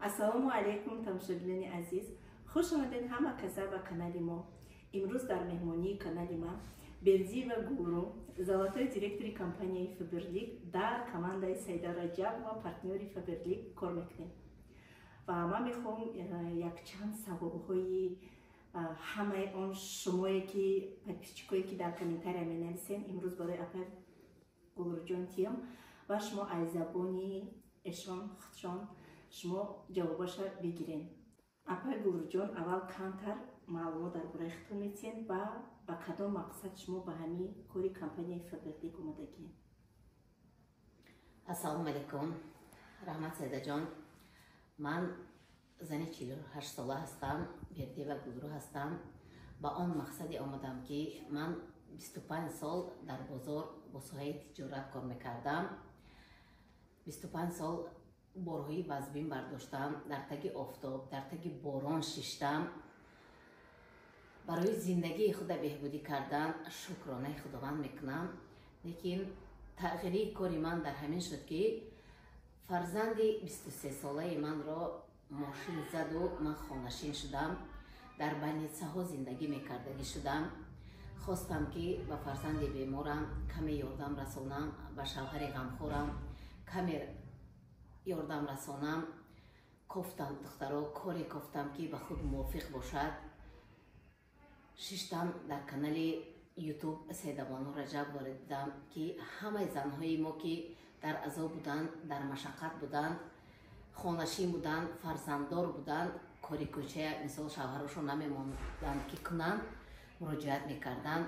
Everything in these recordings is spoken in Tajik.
Ассалому алайкум, тамошобинони азиз, хуш омадед ҳама каса ба канали мо. Имрӯз дар меҳмонии канали ма Бердиева Гулру, золотой директори компанияи Фаберлик, дар командаи Саида Раҷаб ва партнёри Фаберлик кор мекунем. Ва ман мехоҳам якчанд саволҳои ҳамаи он шумое ки подписчикое ки дар комментария менависен, имрӯз барои апай Гулруҷон тиям ва шумо аз забони эшон худшон шумо ҷавобаша бигирен. Апай Гулруҷон, аввал камтар маълумот дар бораи худтон метиҳен ва ба кадом мақсад шумо ба ҳамин кори компанияи Фаберлик омадагиен. Ассалому алайкум, раҳмат, Сайдаҷон. Ман зани 48сола ҳастам, Бердиева Гулру ҳастам. Ба он мақсаде омадам, ки ман 25 сол дар бозор бо соҳаи тиҷорат кор мекардам. 25 сол борҳои вазбин бардоштам, дар таги офтоб, дар таги борон шиштам барои зиндагии худа беҳбудӣ кардан. Шукронаи Худованд мекунам, лекин тағйирии кори ман дар ҳамин шуд, ки фарзанди 23солаи манро мошин заду ман хонашин шудам, дар больницаҳо зиндагӣ мекардагӣ шудам. Хостам, ки ба фарзанди беморам каме ёрдам расонам, ба шавҳари ғамхорам каме ёрдам расонам. Кофтам, духтаро, коре кофтам, ки ба худ мувофиқ бошад. Шиштам, дар канали Ютуб Сайдабону Раҷаб ворид дидам, ки ҳамаи занҳои мо, ки дар азоб буданд, дар машаққат буданд, хонашин буданд, фарзанддор буданд, кори кӯчая, мисол, шавҳарошон намемонданд, ки кунанд, муроҷиат мекарданд.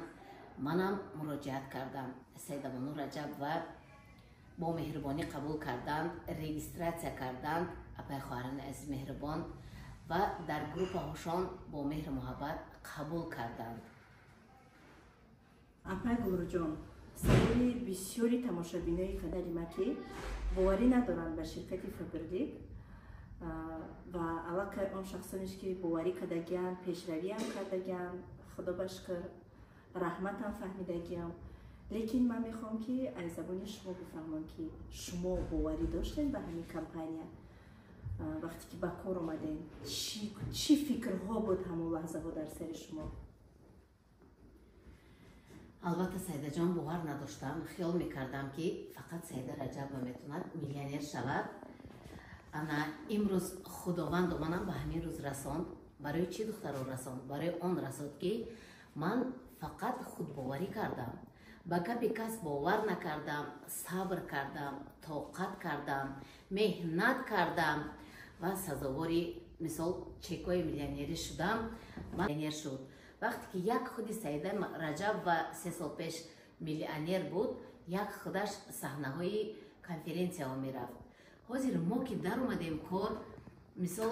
Манам муроҷиат кардам Сайдабону Раҷаб ва бо меҳрубонӣ қабул карданд, регистрация карданд апай хоҳарони азиз меҳрубон ва дар группаҳошон бо меҳру муҳаббат қабул карданд. Апай Гулруҷон, саволи бисёри тамошобинои канали ма, ки боварӣ надоранд ба ширкати Фаберлик ва аллакай он шахсонеш ки боварӣ кардагианд, пешравиам кардагианд, худо ба шукр, раҳматам фаҳмидагиам, лекин ман мехоҳам, ки аз забони шумо бифаҳмам, ки шумо боварӣ доштем ба ҳамин компания вақте ки ба кор омадем, чӣ фикрҳо буд ҳамон лаҳзаҳо дар сари шумо? Албатта, Сайдаҷон, бовар надоштам. Хиёл мекардам, ки фақат Саида Раҷабова метавонад миллионер шавад. Ана имрӯз Худованд манам ба ҳамин рӯз расонд. Барои чӣ, духтаро, расонд? Барои он расонд, ки ман фақат худбоварӣ кардам, ба гапи кас бовар накардам, сабр кардам, тоқат кардам, меҳнат кардам ва сазовори, мисол, чекҳои миллионерӣ шудам. Миллионер шуд вақте ки як худи Саида Раҷаб ва 3 сол пеш миллионер буд, як худаш саҳнаҳои конференсияҳо мерафт. Ҳозир мо ки даромадем кор, мисол,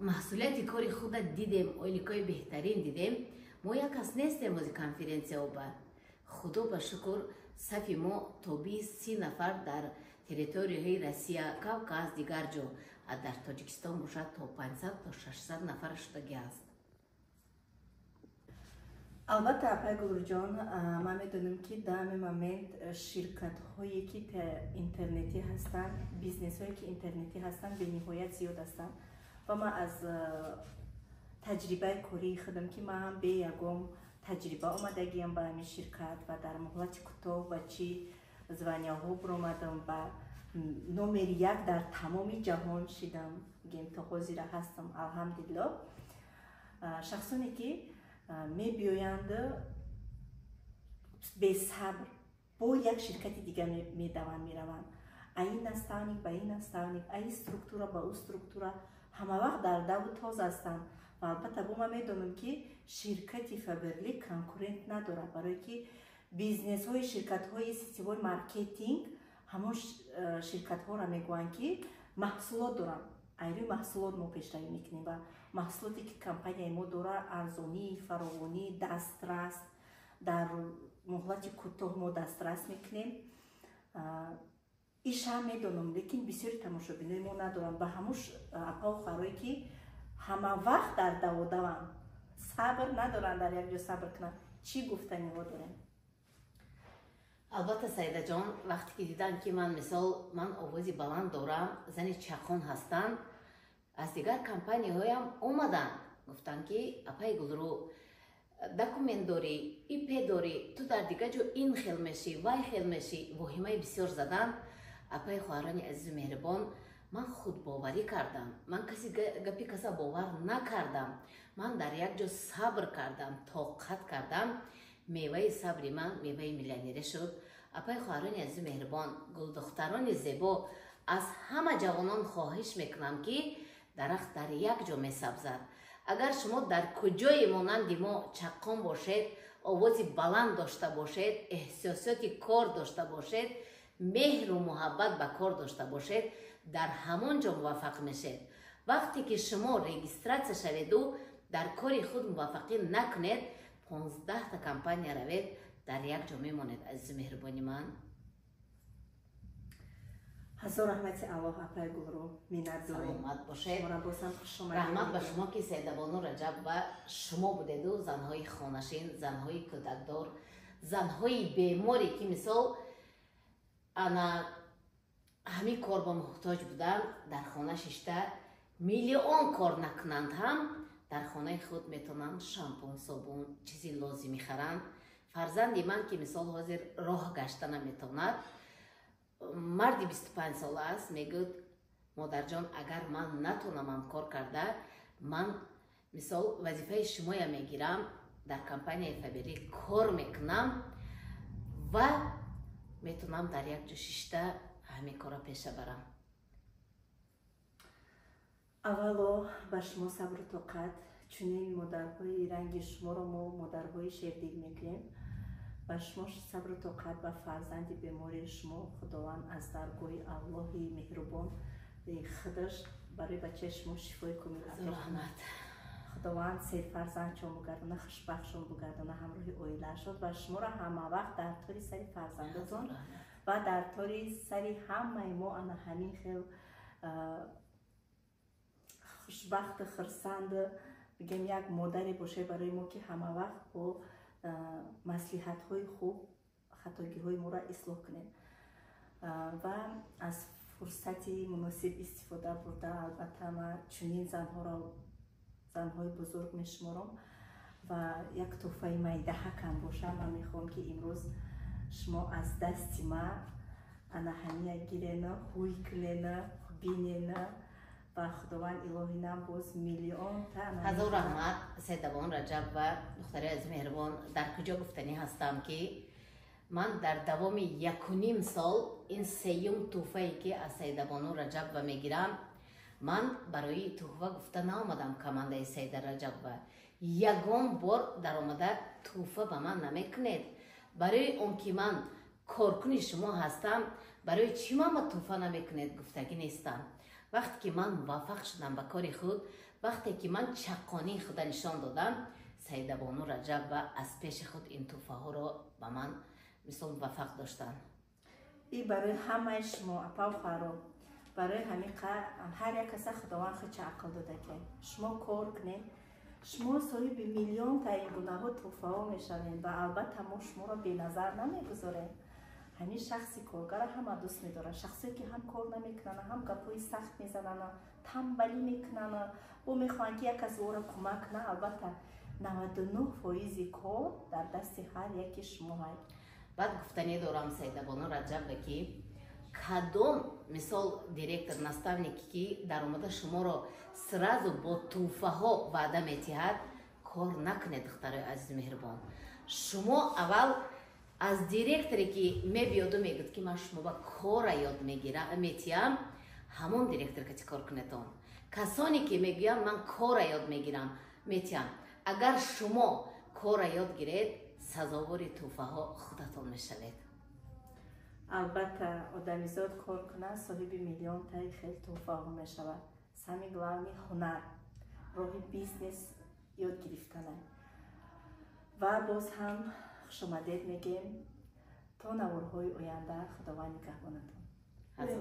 маҳсулияти кори худа дидем, ойликҳои беҳтарин дидем. Мо як кас нестем ҳозир конференсияҳо ба. Худо ба шукр, сафи мо то 20-30 нафар дар территорияҳои Россия, Кавказ, дигар ҷо, а дар Тоҷикистон бошад, то 500, то 600 нафар шудагӣ аст. Албатта, апай Гулруҷон, ман медонам, ки данный момент ширкатҳое ки интернетӣ ҳастанд, бизнесҳое ки интернетӣ ҳастанд, бениҳоят зиёд ҳастанд. Ва ман аз таҷрибаи кории худам, ки ман ҳам бе ягон таҷриба омадагиам ба ҳамин ширкат ва дар муҳлати кӯтоҳ ба чӣ званияҳо биромадам, ба номери як дар тамоми ҷаҳон шидам, гем то ҳозира ҳастам, алҳамдулилло. Шахсоне ки мебиёянд, бесабр бо як ширкати дига медаванд, мераванд, а ин наставник ба ин наставник, а ин структура ба ӯ структура, ҳама вақт дар даву тоз ҳастанд. Ва албатта, бо ман медонам, ки ширкати Фаберлик конкурент надорад, барое ки бизнесҳои ширкатҳои сетевой маркетинг ҳамон ширкатҳоро мегӯянд, ки маҳсулот доранд. Айрӯи маҳсулот мо пешравӣ мекунем ва маҳсулоте ки компанияи мо дора, арзонӣ, фаровонӣ, дастрас, дар муҳлати кӯтоҳ мо дастрас мекунем. Ишам медонам, лекин бисёри тамошобинои мо надоранд. Ба ҳамуш апау хоҳарое ки ҳама вақт дар даводаванд, сабр надоранд, дар як ҷо сабр кунанд, чӣ гуфтаниҳо дорем? Албатта, Саидаҷон, вақте ки дидам, ки ман, мисол, ман овози баланд дорам, зани чақон ҳастам. Аз дигар компанияҳоям омаданд, гуфтанд, ки апаи Гулрӯ, документ дорӣ, ИП дорӣ, ту дар дигар ҷо ин хел мешӣ, вай хел мешӣ. Воҳимаи бисёр заданд. Апаи хоҳарони азизу меҳрибон, ман худбоварӣ кардам, ман каси гапи каса бовар накардам, ман дар як ҷо сабр кардам, тоқат кардам. Меваи сабри ман меваи миллионерӣ шуд. Апаи хоҳарони азизу меҳрибон, гулдухтарони зебо, аз ҳама ҷавонон хоҳиш мекунам, ки дарахт дар як ҷо месабзад. Агар шумо дар куҷое монанди мо чаққон бошед, овози баланд дошта бошед, эҳсосоти кор дошта бошед, меҳру муҳаббат ба кор дошта бошед, дар ҳамон ҷо муваффақ мешед. Вақте ки шумо регистрация шаведу дар кори худ муваффақӣ накунед, 15та компания равед, дар як ҷо мемонед, азизу меҳрубони ман. Ҳазор раҳмати Аллоҳ, апаи Гулрӯ, миннатдорем. Саломат бошед. Шуморо бозам хушомадед. Раҳмат ба шумо, ки Сайдабону Раҷаб ва шумо будеду занҳои хонашин, занҳои кӯдакдор, занҳои беморе, ки мисол ана ҳамин кор ба муҳтоҷ буданд, дар хона шишта миллион кор накунанд ҳам, дар хонаи худ метавонанд шампун, собун, чизи лозимӣ харанд. Фарзанди ман, ки мисол ҳозир роҳ гашта наметавонад, марди 25 сола аст, мегӯяд: «Модарҷон, агар ман натонамам кор карда, ман мисол вазифаи шумоя мегирам, дар компанияи Фаберлик кор мекунам ва метавонам дар як ҷо шишта ҳамин корро пеша барам». Аввало ба шумо сабру тоқат. Чунин модарҳои ранги шуморо мо модарҳои шердил мегӯем. Ба шумо сабру тоқат, ба фарзанди бемори шумо Худованд аз даргоҳи Аллоҳи меҳрубон худаш барои бачаи шумо шифои комил ато кунад. Раҳмат. Худованд серфарзандшон бугардона, хушбахтшон бугардона ҳамроҳи оилаашон ва шуморо ҳамавақт дар тори сари фарзандотон ва дар тори сари ҳамаи мо ана ҳамин хел хушбахту хурсанду бигем як модаре бошед барои мо, ки ҳамавақт бо маслиҳатҳои хуб хатогиҳои моро ислоҳ кунед. Ва аз фурсати муносиб истифода бурда, албатта, ман чунин занҳоро занҳои бузург мешуморам ва як тӯҳфаи майдаҳакам боша, ман мехоҳам, ки имрӯз шумо аз дасти ман ана ҳамия гирена, ҳуй кунена, бинена ва Худованд илоҳи нам боз миллионта ана. Ҳазор раҳмат, Сайдабон Раҷаб ва духтари азиз меҳрубон. Дар куҷо гуфтанӣ ҳастам, ки ман дар давоми 1,5 сол ин сеюм тӯҳфае, ки аз Сайдабону Раҷабова мегирам. Ман барои тӯҳфа гуфта наомадам. Командаи Сайда Раҷабова, ягон бор даромада тӯҳфа ба ман намекунед. Барои он ки ман коркуни шумо ҳастам, барои чӣ ман ба тӯҳфа намекунед гуфтагӣ нестам. Вақте ки ман муваффақ шудам ба кори худ, вақте ки ман чаққонии худа нишон додам, Сайдабону Раҷабова аз пеши худ ин тӯҳфаҳоро ба ман мисол муваффақ доштанд. И барои ҳамаи шумо, апау хоҳаро, барои ҳамин ҳар як каса Худованд худча ақл дода, ки шумо кор кунед, шумо соҳиби миллион та ин гунаҳо тӯҳфаҳо мешавед. Ва албатта мо шуморо беназар намегузорем. Ҳамин шахси коргара ҳама дӯст медорад. Шахсое ки ҳам кор намекунанд, ҳам гапҳои сахт мезананд, тамбалӣ мекунанд, бо мехоҳанд, ки як кас ӯро кӯмак кунад. Албатта, 99 фоизи кор дар дасти ҳар яки шумо ҳаст. Баъд гуфтанӣ дорам, Сайдабону Раҷабова, ки кадом мисол директор, наставник е ки даромада шуморо сразу бо тӯҳфаҳо ваъда метиҳад, кор накунед. Духтарои азизу меҳрубон, шумо аввал аз директоре, ки мебиёду мегӯяд, ки ман шумо ба кора ёд метиҳам, ҳамон директор кати кор кунедон. Касоне ки мегӯянд, ман кора ёд мегирам, метиҳам, агар шумо кора ёд гиред, сазовори тӯҳфаҳо худатон мешавед. Албатта, одамизод кор кунад, соҳиби миллионтаи хел тӯҳфаҳо мешавад. Самый главный ҳунар, роҳи бизнес ёд гирифтана. Ва боз ҳам хушомадед мегем. То наворҳои оянда Худованд нигаҳбонатон. Ҳазор.